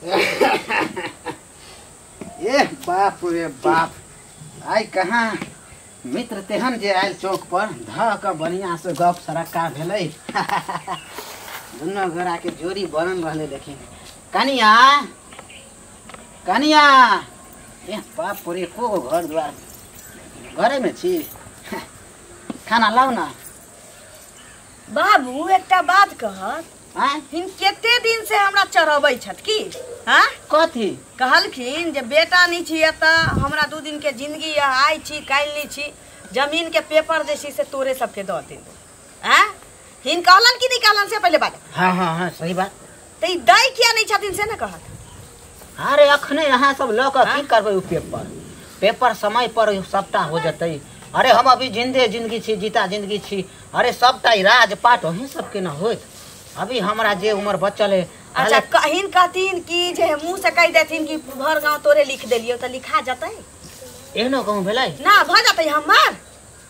ए बाप रे बाप, आइ कहाँ मित्र तेहन जे आयल चौक पर धऽ कऽ बढ़िया से गप सरक्का भेलै। दुनू गोरा के जोड़ी बनल रहलै। देखी कनिया कनिया, ए बाप रे, को घर द्वार घरे में छी? खाना लाउ ना। बाबू एकटा बात कहत, हिन कते दिन से हमरा चढ़बै छथि की? हाँ कथी कहलखिन जे बेटा नहीं छी एतऽ, हमरा 2 दिन के जिंदगी है, आइ छी काल्हि नहीं छी, जमीन के पेपर जे छी से तोरे सबके दऽ देबो। आँ हिन कहलन कि नहीं कहलन से पहले बात। हाँ हाँ हाँ सही बात। तऽ ई दै किया नहीं छथिन से ने कहत। अरे अखने अहाँ सब लऽ कऽ की करबै? उ पेपर पेपर समय पर सबटा हो जतै। अरे हम अभी जिंदे जिंदगी छी, जीता जिंदगी छी। अरे सबटा राजपाट अहीं सबके न होइत। अभी हमरा जे उम्र बचल है। अच्छा कहिन कहथिन कि जे मुँह से कहि देथिन कि भर गाँव तोरे लिख देलियौ तऽ लिखा जतै? एहनो कहूँ भेलै ना भऽ जतै हमर?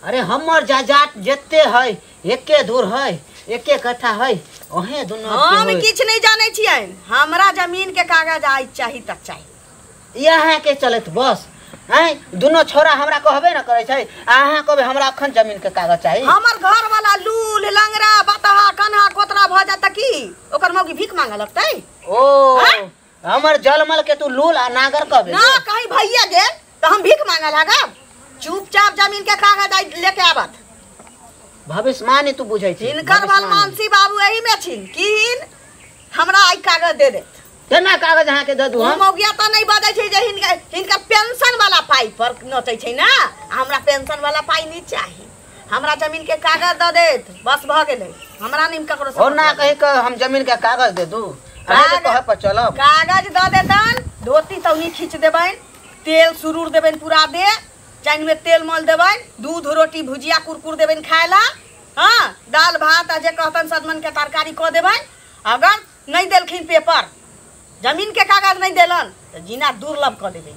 अरे हमर जायदाद जते है एके धूर है, एके कट्ठा है, ओहे दुनू हम किछु नहीं जानै छियनि। हमरा जमीन के कागज आइ चाही तऽ चाही। यहाँ के चलत बस। हैं दुनू छोरा हमरा कहबे न करै छै, अहाँ कहबै हमरा अखन जमीन के कागज चाही। हमर घर वाला लूल लंगड़ा बतहा कन्हा कोतरा भऽ जात की ओकर मौगी भीख मांगे लगतै? ओ हमर जलमल के तू लूल आ नागर कहबे ना? कहीं भैया गेल तऽ हम भीख मांगे लागब? चुपचाप जमीन के कागज आइ लेके आबत। भविष्यवाणी तू बुझै छी? हिनकर भलमानसी बाबू एही में छिन कि हमरा आइ कागज दे देत। केना कागज अहाँ के दऽ दू हम? मौगिया तऽ नहीं बजै छै जे हिनका हिनका पेंशन वाला पाई पर नचै छै ना। हमरा पेंशन वाला पाई नहीं चाही, हमरा जमीन के कागज दऽ देत बस भऽ गेलै। हमरा नहीं ककरो से और ना कहि के हम जमीन के कागज दे दू। अहाँ कहे पर चलब। कागज दऽ देतन, धोती तौनी खींच देबनि, तेल सुरूर देबनि पूरा दे, चाइन में तेल मल देबनि, दूध रोटी भुजिया कुरकुर देबनि खाय ला। हाँ दाल भात आ जे कहतन सजमन के तरकारी कऽ देबनि। अगर नहीं देलखिन पेपर, जमीन के कागज नहीं देलन तऽ जीना दुर्लभ कऽ देबै।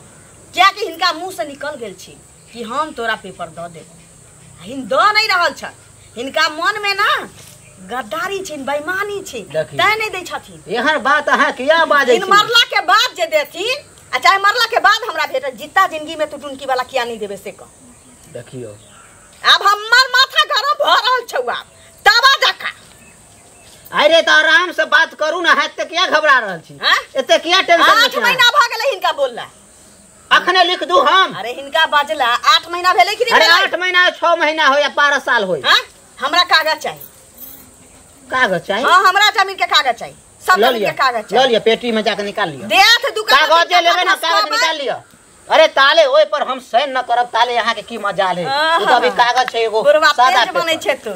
कियाकि हिनका मुँह से निकल गेल छी कि हम तोरा पेपर दऽ देब, हिन दऽ नहीं रहल छथि। हिनका मन में ना गद्दारी छै, बेईमानी छै, तैं नहीं दै छथिन। एहन बात अहाँ किया बाजै छी? मरला के बाद जे देथिन आ चाहे मरला के बाद हमरा भेटत, जितना जिंदगी में तू टुनकी वाला किया नहीं देबे से कह। देखियो आब हमर माथा गरम भऽ रहल छौ आब तबा जका। अरे तऽ आराम से बात करू ना, एते किया घबरा रहल छी? एते किया टेंशन? 8 महीना भऽ गेलै हिनका बोलला। अखने लिख दू हम। अरे हिनका बजला 8 महीना भेलै कि नहीं? अरे 8 महीना 6 महीना हो या 12 साल हो। हमरा कागज चाही। कागज चाही? हाँ हमरा जमीन के कागज चाही, सब जमीन के कागज चाही। ल लिअ, पेटी में जाके निकाल लिअ। देत दुकान कागज जे लेबै ना कागज निकाल लिअ। अरे ताले ओइ पर हम साइन न करब, ताले यहाँ के की मजाल है? उ तऽ अभी कागज छै एगो सादा बनै छै। तू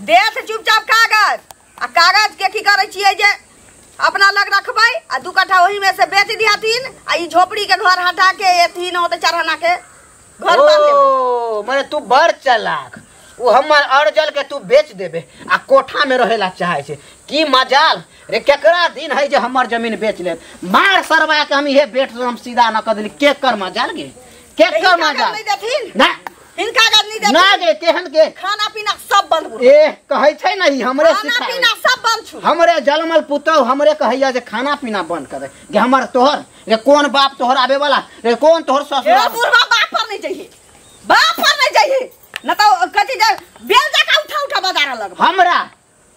देत चुपचाप कागज। आ कागज के की करै छियै जे अपना लग रखबै आ 2 कट्ठा ओही में से बेच दिहथिन आ ई झोपड़ी के घर हटा के एथिन ओते 4 आना के घर बांध लेबै। ओ माने तू बड़ चालाक, उ हमर अर्जल के तू बेच देबे आ कोठा में रहेला चाहे छै। की मजाल रे, केकरा दिन है जे हमर जमीन बेच लेत? मार सरवा के हम इहे बेट हम सीधा न कर देली। के कर मजाल गे, के कर मजाल? नहीं देथिन ना हिनका कागज नहीं देथिन ना गे। केहन के खाना पीना सब बंद। ए कहै छै न ई हमरे खाना पीना सब बंद छु। हमरे जलमल पुतौ हमरे कहैया जे खाना पीना बंद कर दे। गे हमर तोहर रे कोन बाप तोहर आबे वाला रे, कोन तोहर ससुर? ए बुढ़वा बाप पर नहीं जाइए, बाप पर नहीं जाइए न तो कथी जे बेल जका उठा उठा बजारा लगब हमरा।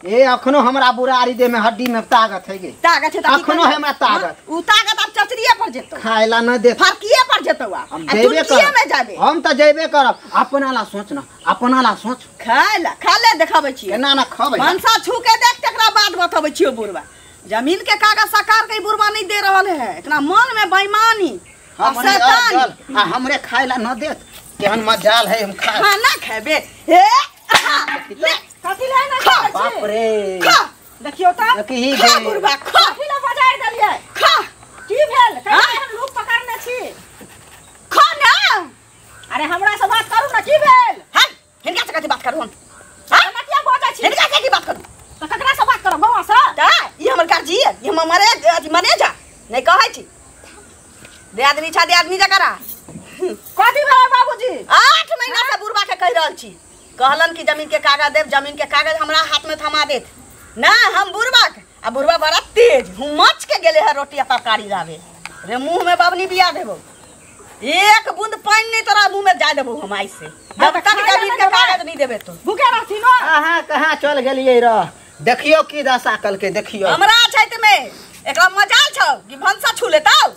ए अखनो हमरा बुरारी दे में हड्डी में ताकत है गे। ताकत है अखनो है हमरा ताकत। उ ताकत अब चचरिए पर जेतौ, खाइला न दे, फरकिए पर जेतौ। हम जेबे करब में जाबे। हम त जेबे करब। अपना ला सोच ना, अपना ला सोच। खाइला खा ले देखाबै छी केना ना खबै। मनसा छू के देख तकरा बाद बतबै छियो बुढ़वा। जमीन के कागज सरकार के बुढ़वा नहीं दे रहल है, एकरा मन में बेईमानी शैतान। आ हमरे खाइला न देत, केहन मजाल है हम खा खाना खेबे। हे ले कथी ले ना? बाप रे खा देखियो त खा बुढ़वा खा। कथी ले बजाय देलियै? खा की भेल? कहीं हम लूप पकड़ने छी? खा ना। अरे हमरा से बात करू ना, की भेल? हां हिनका से कथी बात करू हम? हां ना किया बजै छी? हिनका से की बात करू? त ककरा से बात करब? बौआ से? त ई हमर गार्जियन, ई हमर मरे अथी मैनेजर नहीं कहै छी। दे आदमी छा, दे आदमी जकरा कथी भेल बाबूजी? 8 महीना से बुढ़वा के कहि रहल छी, कहलन कि जमीन के कागज देब, जमीन के कागज हमरा हाथ में थमा देत ना। हम बुढ़वा आ बुढ़वा बड़ा तेज हुमच के गेले है रोटी आ तरकारी लावे। रे मुंह में बाबनी बिया देबो, एक बूंद पानी नहीं तोरा मुंह में जा देबो हम आई से, जब तक जमीन के कागज नहीं देबे तो भूखे रहथिन न। अहाँ कहाँ चल गेलियै रह? देखियो की दशा कल के, देखियो हमरा छैत में एकरा मजाल छौ कि भनसा छू लेतौ।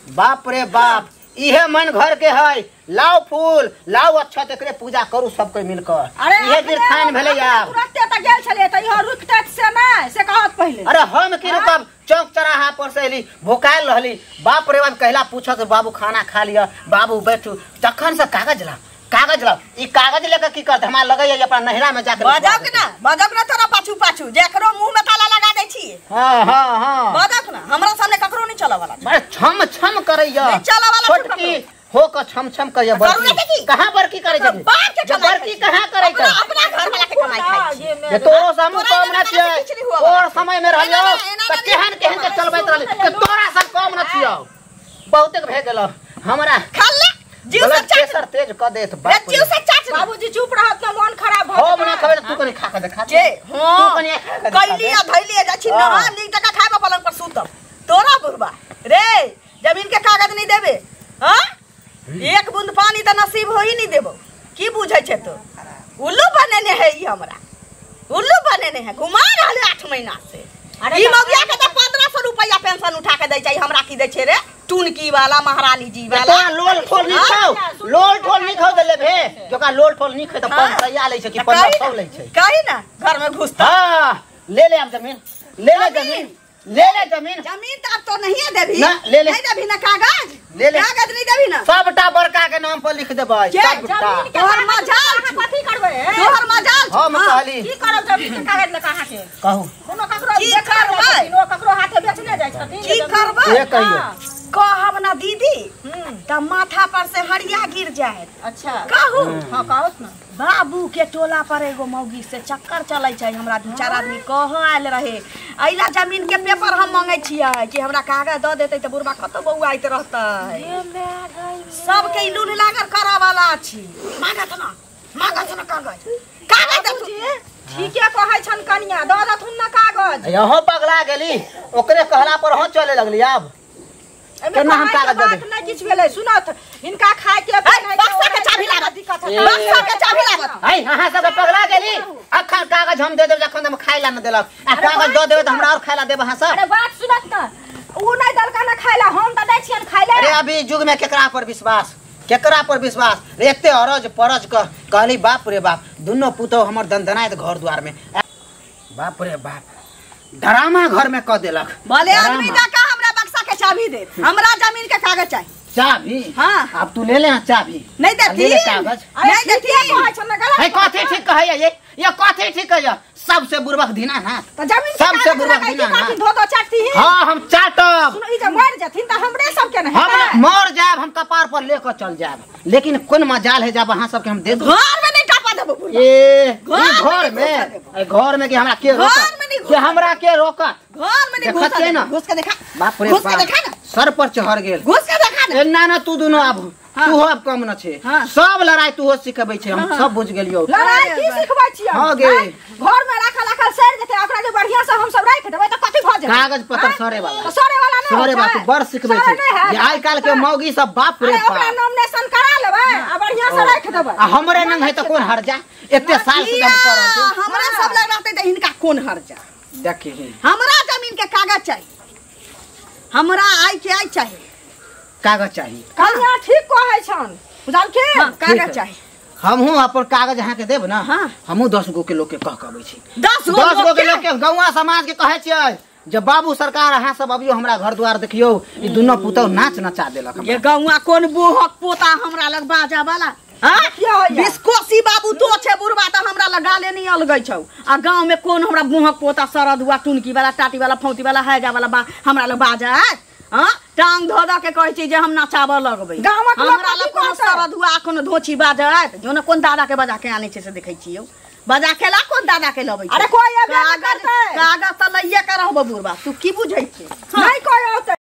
बाप रे बाप, इहे मन घर के है, लाओ फूल लाओ अच्छा एकरे पूजा करू सब कोई मिलकर। इहे गिरथान भेलै आब। तुरंते त गेल छलियै त इहो रुकतै से नै से कहत पहिले। अरे हम की रुकब, चौक चौराहा पर से एली भोकायल रहली। बाप रे बाप कहला पूछत बाबू खाना खा लिया, बाबू बैठू, तखन से कागज ला कागज ला। ई कागज लेके की करत? हमरा लगैया अपना नहिरा में जाके बजक ना, बजक ना तोरा पाछू पाछू जेकरो मुंह में ताला लगा दै छी। हां हां हां बजक ना, हमरा सामने ककरो नहीं चला वाला। बड़े छम छम करैया, नहीं चला वाला छोटकी हो के छम छम करैया। बड़की कहां बड़की करै छै? बड़की कहां करै छै? अपना घर वाला के कमाई खाइ छी। जे तोरो से हम कम न छियै, और समय में रहलियो त केहन केहन के चलबैत रहली, के तोरा सब कम न छियौ। बहुते भे गेल हमरा। खा ले जीव से प्रेशर तेज क देत बाप। जीव से चाट। बाबूजी चुप रहत न, मन खराब भ हम ना खबे, तू कनी खा के देखा जे। हां तू कनी खा के कैली आ धैली जा छी न, नीक टका खाइबा पलंग पर सुतब। तोरा बुढ़बा रे जमीन के कागज नहीं देबे, हां एक बूंद पानी त नसीब होई नहीं देबो। की बुझै छै तो? उल्लू बनेने है ई हमरा, उल्लू बनेने है, घुमा रहले 8 महीना से। अरे ई मौगिया के त 1500 रुपया पेंशन उठा के दै छै, हमरा की दै छै रे टुनकी वाला महारानी जी वाला। तोरा लोल ठोल नहीं खाओ, लोल ठोल नहीं खाओ देले भे, जोका लोल ठोल नहीं खाए त 500 लै छै कि 1500 लै छै। कही ना घर में घुसता। हां ले ले अब जमीन, ले ले जमीन, ले ले जमीन। जमीन त अब तो नहीं देबी ना, ले ले नहीं देबी ना कागज, ले ले कागज नहीं देबी ना, सबटा बड़का के नाम पर लिख देबै सबटा। तोहर मजाल कथि करबै? तोहर मजाल। हम कहली की करब जमीन के कागज ल कहां के? कहू कोनो ककरो की करबै? नो ककरो हाथे बेचने जाइ छथिन की करबै? ये कहियो कहब ना दीदी त माथा पर से हरिया गिर जाए। अच्छा कहू। हां कहत ना। बाबू के टोला पर एगो मौगी से चक्कर चलै छै, हमरा दू चार आदमी कह आयल रहे अइला जमीन के पेपर हम मांगै छियै कि हमरा कागज दऽ देतै त बुढ़बा कतौ बौआइत रहतै। सबके ई लूल लागल करऽ वाला छी। मांगत ना, मांगत ना कागज, कागज दे। ठीके कहै छन कनिया, दऽ देथुन ना कागज। यहो पगला गेली, ओकरे कहला पर हो चले लगली। आब केना हम कागज दे? बात नै किछ भेलै, सुनत हिनका खाय के बक्सा के चाभी लागत, बक्सा के चाभी लागत। है अहाँ सब पगला गेली, अखन कागज हम दे देब जखन हम खाय ला न देलक, आ कागज दऽ देबै त हमरा और खाय ला देब अहाँ सब। अरे बात सुनत न, उ नै देलका न खाय ला, हम त दै छियन खाय ला। अरे अभी युग में केकरा पर विश्वास, केकरा पर विश्वास? रे एते अरज परज क कहली बाप रे बाप, दुनो पुतोह हमर दनदनाइत घर द्वार में। बाप रे बाप ड्रामा घर में क देलक। भले आदमी का हमरा बक्सा के चाबी दे, हमरा जमीन के कागज चाहिए। चाबी? हाँ। अब तू ले ले चाबी। नहीं देती। ले ले कागज। नहीं देती। है कथी ठीक कहैया ये कथी ठीक कहैया? सबसे बुरबक दीना ना। त जमीन सबसे बुरबक दीना ना। धो धो चाटती। हां हम चाटब। सुनो ई जे मर जथिन त हमरे सब के न हम मर जाब, हम कपार पर लेकर चल जाब, लेकिन कोन मजाल है जब अहाँ सब के हम दे दू। घर में नहीं टापा देबो बुढ़वा। ए घर में, घर में के हमरा के रोकत? के हमरा के रोकत? घर में नहीं घुस ना, घुस के देखा। बाप रे घुस के देखा ना, सर पर चढ़ गेल। घुस के देखा ना। ए ना ना तू दुनो आब तू अब कम न छे, सब लड़ाई तू सिखबै छे, हम सब बुझ गेलियो। लड़ाई की सिखबै छियै? हां गे घर में राखल राखल सड़ जेतै, ओकरा जे बढ़िया से हम सब राख देबै त कथि भ जेतै? कागज पत्र सरे वाला, सरे वाला ना, सरे वाला तू बड़ सिखबै छे। जे आइ काल के मौगी सब बाप रे बाप। ओकरा नॉमिनेशन करा लेबै आ बढ़िया से राख देबै। आ हमरे नंग है त कोन हरजा? एते साल से हम कर रहल छी, हमरा सब लग रहतै त हिनका कोन हरजा? देखी हमरा जमीन के कागज चाहिए, हमरा आइ के आइ चाहिए, कागज चाहिए। कन्या ठीक कहै छन, बुझलखिन? हां कागज चाहिए। हमहू अपन कागज अहाँ के देब ना। हमहू 10 गो के लोग के कह के अबै छी, 10 गो के लोग के गौवा समाज के कहै छियै जब बाबू सरकार अहाँ सब अबियो हमरा घर द्वार देखियो, ई दुनो पुतौ नाच नचा देलक। ये गौवा कोन बोहक पोता हमरा लग बाजा वाला? हां बिस्कोसी बाबू तो छे बुढ़बा त हमरा लगा ले नहीं अलगै छौ। आ गांव में कोन हमरा मुहक पोता सरद हुआ टुनकी वाला टाटी वाला फौती वाला हैजा वाला बा हमरा लग बाजा है? हां टांग धो ध के कहै छी जे हम नचाबऽ लगबै। गांवक लोक हमरा लग कोनो सरद हुआ कोनो धोछी बाजा है? जो न कोन दादा के बजा के आनै छै से देखै छियौ, बजा के ला कोन दादा के लबै? अरे कोई अबे न करतै, कागज त लइए के रहबो बुढ़बा, तू की बुझै छी? नहीं कोई औतै।